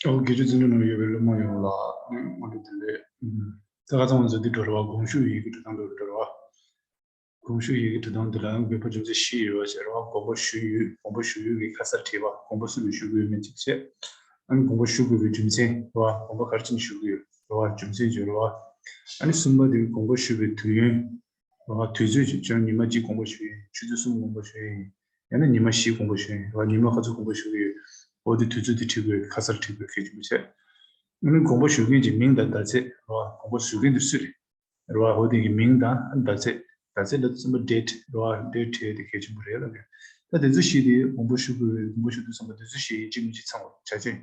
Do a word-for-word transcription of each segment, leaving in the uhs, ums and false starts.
ཨོ་དགེ་ཆོས་བརྩོན་འགྲུས་ནང་ཡོད་པའི་སློབ་མ་ཡོངས་ལ་སྔོན་འགྲོ་བདེ་ལེགས། ད་ཁ་སང་ང་ཚོ་འདི་འགྲོ་ར་བ་དགོངས་ཞུ་ཡི་གེ་འབྲི་སྟངས་འགྲོ་ར་བ། དགོངས་ཞུ་ཡི་གེ་འབྲི་སྟངས་འདི་ལ་དགོས་པ་རྒྱུ་མཚན་བཞི་ཡོད་པ་ཞེས་ར་བ། དགོངས་པ་ཞུ་ཡུལ། དགོངས་པ་ཞུ་ཡུལ་གྱི་ཁ་གསལ་བྲིས་པ། དགོངས་པ་སུ་ལ་ཞུ་དགོས་ཡོད་མེད་ཅེས་བཤད། ཨ་ནི་དགོངས་པ་ཞུ་དགོས་པའི་རྒྱུ་མཚན་ར་བ། དགོངས་པ་ག་རེ་བྱས་ནས་ཞུ་གི་ཡོད་ར་བ། རྒྱུ་མཚན་བརྗོད་ར་བ། ཨ་ནི་གསུམ་པ་དེ་དགོངས་པ་ཞུ་བའི་དུས་ཡུན། ར་བ། དུས་ཚོད་ཅིག་བྱས་ན་ཉི་མ་གཅིག་དགོངས་པ་ཞུ་ཡིན། ཆུ་ཚོད་གསུམ་དགོངས་པ་ཞུ་ཡིན། ཡང་ན་ཉི་མ་བཞི་དགོངས་པ་ཞུ་ཡིན། ར་བ། ཉི་མ་ག་ཚོད་དགོངས་པ་ཞུ་གི་ཡོད། འོ་དེ་དུས་ཚོད་དེ་བྲིས་དགོས། ཁ་གསལ་བྲིས་དགོས། གལ་ཆེན་པོ་བྱས། ཨ་ནི་དགོངས་པ་ཞུ་མཁན་གྱི་མིང་དང་ཟླ་ཚེས་ར་བ། དགོངས་པ་ཞུ་མཁན་དེ་སུ་རེད། ར་བ། འོ་དེ་གི་མིང་དང་ཟླ་ཚེས། ཟླ་ཚེས་ལབ་དུས་ཙམ་པ་ཌེ་ཊི་ར་བ། ཌེ་ཊི་བྲིས་དེ་གལ་ཆེན་པོ་རེད་ལབ་ཡོད། ད་དེ་ཚོ་བཞི་དེ་དགོངས་པ་ཞུ་དགོས། དགོངས་པ་ཞུ་དུས་ཙམ་པ་དེ་ཚོ་བཞི་ཡིན་གཅིག་མིན་གཅིག་ཚང་དགོས། ཆ་ཅན་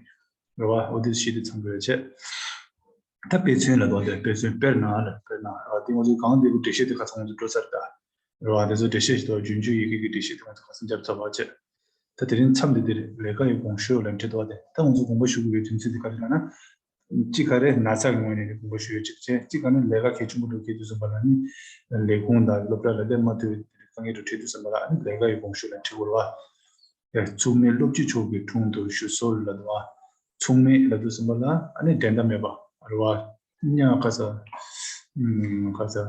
ར་བ། འོ་དེ་བཞི་དེ་ཚང་དགོས་བྱས། ད་དཔེ་མཚོན་ལ་དོ་དེ་དཔེ་མཚོན་དཔེར་ན་ལ་དཔེར་ན་ར་བ། དེ་ང་ཚོ་གང་དེ་གི་འགྲེལ་བཤད་དེ་ཁ་སང་ང་ཚོ་འགྲོ་ཚར་ད། ར་བ། དེ་ཚོ་འགྲེལ་བཤད་ཞིག་ཏུ་རྒྱུན་སྤྱོད་ཡི་གེ་གི་འགྲེལ་བཤད་དེ་ང་ཚོ་ཁ་སང་བརྒྱབ་ཚར་བ་བྱས། ད་དེ་རིང་མཚམས་འདི་འདིར་ལས་ཀ་ཡི་དགོངས་ཞུ་ལ་འབྲི་དོ་དེ། ད་ང་ཚོ་དགོངས་པ་ཞུ་དགོས་པའི་རྒྱུ་མཚན་དེ་ག་རེ་ལབ་ན། གཅིག་ག་རེ་ན་ཚ་གི་ངོས་ནས་དགོངས་པ་ཞུ་ཡོད་ཅིག་བྱས། གཅིག་ག་ནི་ལས་ཀ་གལ་ཆེན་པོ་འགྲོ་གི་དུས་ཙམ་པ་ལ་ནི་ལས་ཁུངས་དང་སློབ་གྲྭ་ལ་སླེབས་མ་ཐུབ་པའི་དཀའ་ངལ་འགྲོ་འཕྲད་དུས་ཙམ་པ་ལ་ཨ་ནི་ལས་ཀ་ཡི་དགོངས་ཞུ་ལ་འབྲི་དགོས་ར་བ། ཡ། མཚུངས་མེད་སློབ་སྤྱི་མཆོག་གི་དྲུང་དུ་ཞུ་གསོལ་ལབ་འདུག་བ། མཚུངས་མེད་ལབ་དུས་ཙམ་པ་ལ་ཨ་ནི་འགྲན་ཟླ་མེད་པ་རེད་བ། གཉའ་ཁ་ས། ཁ་ས།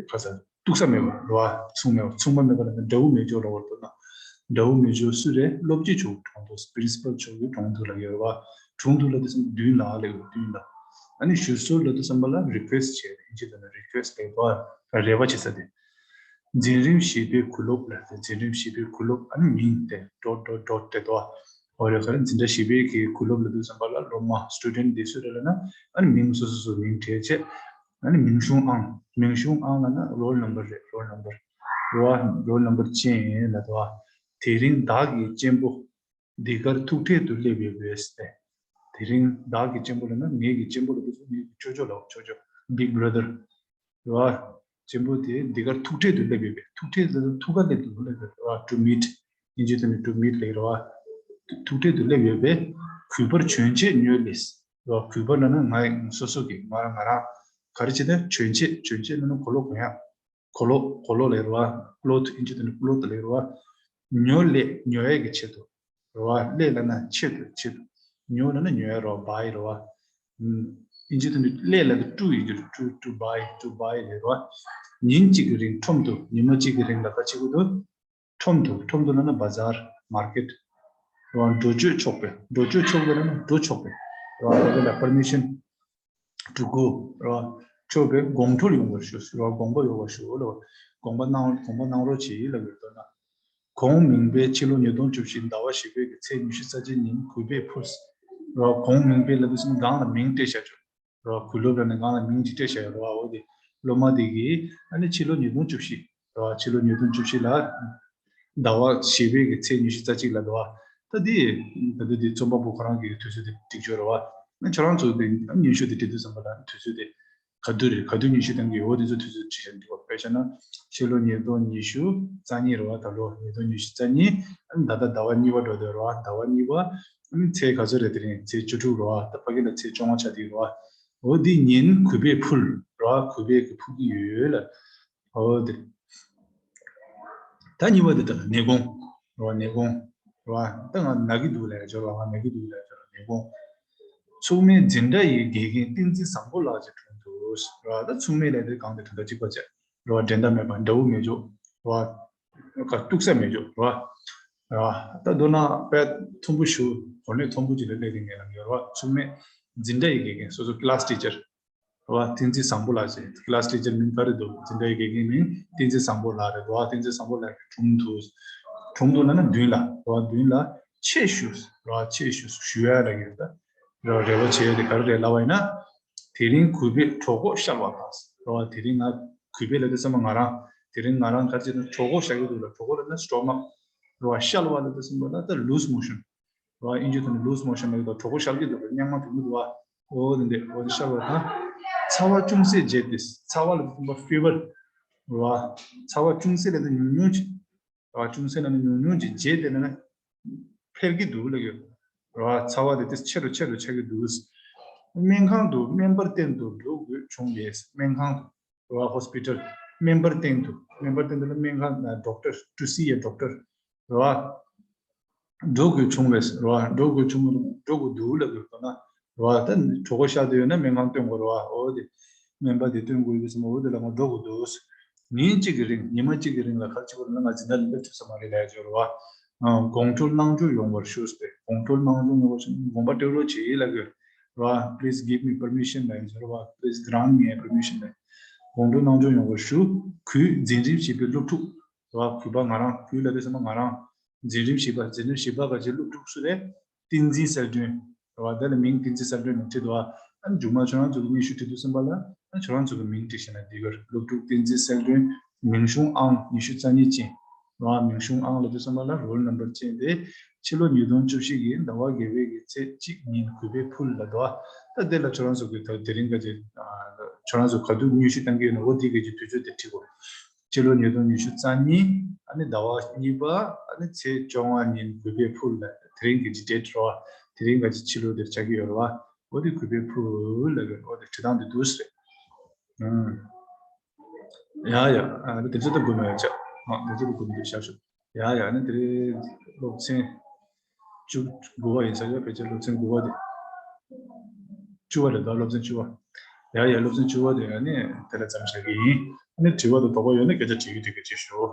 ཁ་ས། གཏུག་ས་མེད་པ་རེད་བ། མཚུངས་མེད་པ། མཚུངས་པ་མེད་པ་ལ་ནི་འདྲ་བོ་མེད་ཕྱོགས་ལ་བར་དུ་ན། འདྲ་བོ་མེད་ཕྱོགས་སུ་རེད། སློབ་སྤྱི་མཆོག་གི་དྲུང་དུ། པི་རིན་སི་པལ་མཆོག་གི་དྲུང་དུ་ལབ་ཡོད་རེད་བ། དྲུང་དུ་ལབ་དུས་ཙམ་པ་མདུན་ལ་ལབ་ཡོད། མདུན་ལ། ཨ་ནི་ཞུ་གསོལ་ལབ་དུས་ཙམ་པ་ལ་རི་ཀུ་ཨེ་སི་ཊི་བྱས། ཨིན་ཇི་ལ་ན་རི་ཀུ་ཨེ་སི་ཊི་ལབ་པ་རེ་བ་བྱེད་ས་དེ། འཛིན་རིམ་བཞི་པའི་གོ་ལོག་ལ། འཛིན་རིམ་བཞི་པའི་གོ་ལོག་ཨ་ནི་མིང་དེ་ཌོཊ་ཌོཊ་ཌོཊ་དེ་དོ། འོ་རེད། ག་རེ་འཛིན་གྲྭ་བཞི་པའི་གི་གོ་ལོག་ལབ་དུས་ཙམ་པ་ལ་སློབ་མ་སི་ཊུ་ཌེན་ཊི་དེ་སུ་རེད་ལབ་ན། ཨ་ནི་མིང་སོ་སོ་སོ་མིང་བྲིས་བྱས། ཨ་ནི་མིང་གཞུང་ཨང་། མིང་གཞུང་ཨང་ལབ་ན་རོལ་ནམ་བར་རེད། རོལ་ནམ་བར་རེད་བ། རོལ་ནམ་བར་ཅན་ལབ་དོ། དེ་རིང་བདག་གི་གཅེན་པོ་འདི་གར་ཐུག་འཕྲད་དུ་སླེབས་ཡོད་པས་ཟེར། དེ་རིང་བདག་གི་གཅེན་པོ་ལབ་ན་ངེད་ཀྱི་གཅེན་པོ་ལབ་དུས་ངེད་ཀྱི་ཅོ་ཅོ་ལབ། ཅོ་ཅོ། བིག་བྷ་ར་དར་རེད་བ། གཅེན་པོ་དེ་འདི་གར་ཐུག་འཕྲད་དུ་སླེབས་ཡོད་པས། ཐུག་འཕྲད་ཟེར་ན་ཐུག་ག་སླེབས་འདུག་སླེབས་ཡོད་རེད་བ། ཊུ་མིཊ། ཨིན་ཇི་ཐོག་ནས་ཊུ་མིཊ་ལབ་རེད་བ། ཐུག་འཕྲད་དུ་སླེབས་ཡོད་པས་གུས་པར་བྱོན་ཆེད་ཉོས་ལེ་ཟེར་བ། གུས་པར་ལབ་ན་ང་སོ་སོ་གི་ང་རང་ང་རང་ག་རེ་བྱེད་ན་བྱོན་ཆེད། བྱོན་ཆེད་ལབ་ན་གོས་ལོག་གོན་ཡག་གོས་ལོག་གོས་ལོག་ལབ་རེད་བ། ཀློ་ཐི། ཨིན་ཇི་ཐོག་ནས་ཀློ་ཐི་ལབ་རེད་བ། ཉོ་སླད། ཉོ་ཡས་ཀྱི་ཆེད་དུ་རེད་བ། སླད་ལབ་ན་ཆེད་དུ། ཆེད་དུ། ཉོ་ལབ་ན་ཉོ་ཡ་རེད་བ། བྷའི་རེད་བ། ཨིན་ཇི་ཐོག་ནས་སླད་ལབ་དུས་ཊུ་ཡིན་རྒྱུ་རེད། ཊུ། ཊུ་བྷའི། ཊུ་བྷའི་ལབ་རེད་བ། ཉིན་གཅིག་གི་རིང་ཁྲོམ་དུ། ཉི་མ་གཅིག་གི་རིང་ལ་ག་བྱེད་དགོས་འདུག་ཁྲོམ་དུ། ཁྲོམ་དུ་ལབ་ན་བ་ཛར། མར་ཀེཊ་རེད་བ། འགྲོ་སྤྱོད་ཆོག་པའི། འགྲོ་སྤྱོད་ཆོག་པའི་ལབ་ན་འགྲོ་ཆོག་པའི་རེད་བ། ཕ་གི་ལ་པར་མི་ཤན་ཊུ་གོ་རེད་བ། ཆོག་པའི་དགོངས་འཁྲོལ་ཡོང་བར་ཞུ་ཟེར་བ། དགོངས་པ་ཡོད་པར་ཞུ་ལབ་པ། དགོངས་པ་གནང་། དགོངས་པ་གནང་རོགས་གྱིས་ལབ་ཡོད་དོ་ན། གོང་མིང་པས་ཕྱི་ལོ་ཉིས་སྟོང་བཅུ་བཞི་ཟླ་བ་བཞི་པའི་གི་ཚེས་ཉི་ཤུ་རྩ་གཅིག་ཉིན་གུས་པས་ཕུལ་ཟེར་བ། གོང་མིང་པས་ལབ་དུས་ཙམ་སྒང་ལ་མིང་སྤྲད་བཞག་ཆོག་རེད་བ། གུས་ལོབ་ལབ་ནས་སྒང་ལ་མིང་ཅིག་སྤྲད་བཞག་ཡོད་རེད་བ། འོ་དེ་སློབ་མ་དེ་གིས་ཨ་ནི་ཕྱི་ལོ་ཉིས་སྟོང་བཅུ་བཞི་རེད་བ། ཕྱི་ལོ་ཉིས་སྟོང་བཅུ་བཞི་ལ་ཟླ་བ་བཞི་པའི་གི་ཚེས་ཉི་ཤུ་རྩ་གཅིག་ལ་རེད་བ། ད་དེ་ད་དུང་དེ་རྩོམ་པ་པོ་ཁོ་རང་གི་དུས་ཚོད་དེ་འགྲིག་ཆོག་རེད་བ། ཨ་ཁྱོད་རང་ཚོ་དེ་སྙན་ཞུ་དེ་འབྲི་དུས་ཙམ་པ་ལ་དུས་ཚོད་དེ་ག་དུས་རེད། ག་དུས་སྙན་ཞུ་གཏང་གི་ཡོད་དེ་ཚོ་དུས་ཚོད་བྲིས་བཞག་འདུག་བ། དཔེ་བཞག་ན་ཕྱི་ལོ་ཉིས་སྟོང་ཉི་ཤུ་རྩ་གཉིས་རེད་བ། ད་ལོ་ཉིས་སྟོང་ཉི་ཤུ་རྩ་གཉིས། ཨ་ནི་ད་ལྟ་ཟླ་བ་གཉིས་པ་འགྲོ་འདོད་རེད་བ། ཟླ་བ་གཉིས་པ། ཨ་ནི་ཚེས་ག་ཚོད་རེད། དེ་རིང་ཚེས་བཅུ་དྲུག་རེད་བ། ད་ཕ་གི་ལ་ཚེས་བཅོ་ལྔ་ཆགས་བསྡད་ཡོད་རེད་བ། འོ་དེ་ཉིན་གུས་པས་ཕུལ་རེད་བ། གུས་པས་གི་ཕུལ་གི་ཡོད་ལ། འོ་དེ། ད་གཉིས་པ་དེ་ད་ལ་ནད་དགོངས་རེད་བ། ནད་དགོངས་རེད་བ། ད་ང་ན་གི་འདུག་ལབ་ཡ་ཅིག་རེད་བ། ང་ན་གི་འདུག་ལབ་ཡ་ཅིག་རེད་བ། ནད་དགོངས། མཚུངས་མེད་འཛིན་གྲྭ་ཡི་དགེ་རྒན་བསྟན་འཛིན་བཟང་པོ་ལགས་ཀྱི་དྲུང་དུ་རེད་བ། ད་མཚུངས་མེད་ལབ་དེ་གང་དེ་ད་ལྟ་གཅིག་པ་བྱས་རེད་བ། འགྲན་ཟླ་མེད་པ། འདྲ་བོ་མེད་ཕྱོགས་རེད་བ། ག་གཏུག་ས་མེད་ཕྱོགས་རེད་བ། རེད་བ། ད་མདོར་ན་དཔེ་མཐོན་པོ་ཞིག་གོ་གནས་མཐོན་པོ་ཅིག་ལ་སླེབས་ཏེ་ངས་ལབ་ཡོད་རེད་བ། མཚུངས་མེད་འཛིན་གྲྭ་ཡི་དགེ་རྒན། སོ་སོ་ཀི་ལཱ་སི་ཊི་ཅར་རེད་བ། བསྟན་འཛིན་བཟང་པོ་ལགས་ཟེར། ཀི་ལཱ་སི་ཊི་ཅར་མིང་ག་རེ་འདུག་འཛིན་གྲྭ་ཡི་དགེ་རྒན་མིང་བསྟན་འཛིན་བཟང་པོ་ལགས་རེད་བ། བསྟན་འཛིན་བཟང་པོ་ལགས་ཀྱི་དྲུང་དུ། དྲུང་དུ་ལབ་ན་མདུན་ལ་རེད་བ། མདུན་ལ་ཆེད་ཞུ་རེད་བ། ཆེད་ཞུ། ཞུ་ཡ་ལབ་ཡོད་ད། རེད་བ། རེ་བ་བྱེད་ཡ་དེ་ག་རེ་རེད་ལབ་པ་ཡིན་ན། དེ་རིང་གུས་པས་གྲོགས་པོ་ཤར་བ་དང་རེད་བ། དེ་རིང་ང་གུས་པས་ལབ་དུས་ཙམ་པ་ང་རང་དེ་རིང་ང་རང་ག་རེ་བྱེད་ན་གྲོགས་པོ་ཤར་གྱི་འདུག་ལ། གྲོགས་པོ་ལབ་ན་སི་ཊོ་མག་རེད་བ། ཤར་བ་ལབ་དུས་ཙམ་པ་ལ་ད་ལུ་སི་མོ་ཤོན་རེད་བ། ཨིན་ཇི་ཐོག་ནས་ལུ་སི་མོ་ཤོན་ལབ་ཡོད་ད། གྲོགས་པོ་ཤར་གྱི་འདུག་ལ། སྙང་མ་དྲུག་མི་འདུག་བ། འོ་དེ་འདྲས། འོ་དེ་ཤར་བ་དང་། ཚ་བ་ཅུང་ཟད་རྒྱས་ཏེ། ཚ་བ་ལབ་དུས་ཙམ་པ་ཕི་བར་རེད་བ། ཚ་བ་ཅུང་ཟད་ལབ་ན་ཉུང་ཉུང་ཅིག་རེད་བ། ཅུང་ཟད་ལབ་ན་ཉུང་ཉུང་ཅིག་རྒྱས་ཏེ་ལབ་ན་འཕེལ་གྱི་འདུག་ལབ་ཡོད་རེད་བ། ཚ་བ་དེ་དེ་ཆེ་རུ་ཆེ་རུ་ཆགས་ཀྱི་འདུག་སྨན་ཁང་དུ་སྨན་པར་བསྟེན་དུ་འགྲོ་དགོས་བྱུང་བས། སྨན་ཁང་དུ་རེད་བ། ཧོ་སི་པི་ཊལ། སྨན་པར་བསྟེན་དུ། སྨན་པར་བསྟེན་དུ་ལ་སྨན་ཁང་། ཌོག་ཊར། to see a doctor རེད་བ། འགྲོ་དགོས་བྱུང་བས་རེད་བ། འགྲོ་དགོས་བྱུང་། འགྲོ་དགོས་འདུག་ལབ་དགོས་ན་རེད་བ། ད་གྲོད་ཁོག་གཤགས་བསྡད་ཡོད་ན་སྨན་ཁང་སྟོན་དགོས་རེད་བ། འོ་དེ་སྨན་པ་དེ་སྟོན་དགོས་ཡོད་ཟེར་མ། འོ་དེ་ལ་ང་འགྲོ་དགོས་འདུག་ཉིན་གཅིག་གི་རིང་། ཉི་མ་གཅིག་གི་རིང་ལ་ག་རེ་བྱེད་དགོས་ན། ང་འཛིན་གྲྭ་ལ་སླེབས་ཐུབ་ས་མ་རེད་ལབ་ཡ་ཅིག་ཡོད་རེད་བ། ཨ། དགོངས་འཁྲོལ་གནང་འཇུག་ཡོང་བར་ཞུ་ཟེར། དགོངས་འཁྲོལ་གནང་འཇུག་ཡོང་བར་ཞུ། དགོངས་པ་སྤྲོད་རོགས་བྱེད་ལབ་དགོས་རེད་བ། Please give me permission ལབ་ཡ་ཅིག་ཡོད་རེད་བ། Please grant me a permission ལབ། དགོངས་འཁྲོལ་གནང་འཇུག་ཡོང་བར་ཞུ། གུས་འཛིན་རིམ་བཞི་པའི་སློབ་ཕྲུག་རེད་བ། གུས་པ་ང་རང་། གུས་ལབ་དུས་ཙམ་པ་ང་རང་། འཛིན་རིམ་བཞི་པ། འཛིན་རིམ་བཞི་པ་ག་ཅིག་སློབ་ཕྲུག་སུ་རེད། བསྟན་འཛིན་གསལ་སྒྲོན་རེད་བ། དེ་ལ་མིང་བསྟན་འཛིན་གསལ་སྒྲོན་ནས་བྲིས་འདུག་བ། ཨ་ནི་མཇུག་མ་ཁྱོད་རང་ཚོ་གི་སྙན་ཞུ་བྲིས་དུས་ཙམ་པ་ལ། ཨ་ནི་ཁྱོད་རང་ཚོ་གི་མིང་བྲིས་བཞག་ན་འགྲིག་གི་རེད། སློབ་ཕྲུག་བསྟན་འཛིན་གསལ་སྒྲོན། མིང་གཞུང་ཨང་ཉི་ཤུ་རྩ་གཉིས་ཅན་རེད་བ། མིང་གཞུང་ཨང་ལབ་དུས་ཙམ་པ་ལ་རོལ་ནམ་བར་ཅན་དེ། ཕྱི་ལོ་ཉིས་སྟོང་བཅུ་བཞི་གི་ཟླ་བ་བརྒྱད་པའི་གི་ཚེས་གཅིག་ཉིན་གུས་པས་ཕུལ་ལབ་འདུག་བ། ད་དེ་ལ་ཁྱོད་རང་ཚོ་གི་ད་དེ་རིང་ག་ཅིག་ཨ། ཁྱོད་རང་ཚོ་ག་དུས་སྙན་ཞུ་བཏང་གི་ཡོད་ན། འོ་དེ་ག་ཅིག་དུས་ཚོད་དེ་བྲིས་དགོས། ཕྱི་ལོ་ཉིས་སྟོང་ཉི་ཤུ་རྩ་གཉིས། ཨ་ནི་ཟླ་བ་གཉིས་པ། ཨ་ནི་ཚེས་བཅོ་ལྔ་ཉིན་གུས་པས་ཕུལ་ལ། དེ་རིང་གི་ཇི་ཌེ་ཊི་རེད་བ། དེ་རིང་ག་ཅིག་ཕྱི་ལོ་དེར་ཆགས་ཀྱི་ཡོད་རེད་བ། འོ་དེ་གུས་པས་ཕུལ་ལ་གི། འོ་དེ་བྲིས་སྟངས་དེ་འདུག་ཟེར། ཨང་། ཡ་ཡ། ཨ་ནི་དེ་ཚོ་ད་དགོས་མེད་ཆགས། ཨ། དེ་ཚོ་ད་དགོས་མེད་དུ་བཞག་ཤོག་ཡ་ཡ། ཨ་ནི་དེ་རིང་སློབ་ཚན་བཅུ་དགུ་པ་ཡིན་ས་ཡོད། ཕལ་ཆེར་སློབ་ཚན་དགུ་པ་དེ། བཅུ་པ་རེད་ད། སློབ་ཚན་བཅུ་པ། ཡ་ཡ། སློབ་ཚན་བཅུ་པ་དེ་ཨ་ནི་དེ་ལ་མཚམས་བཞག་གི་ཡིན། ཨ་ནི་དྲི་བ་དང་དོགས་པ་ཡོད་ན་སྐད་ཆ་དྲི་གི་འདུག་གི་ཅིག་ཞུ།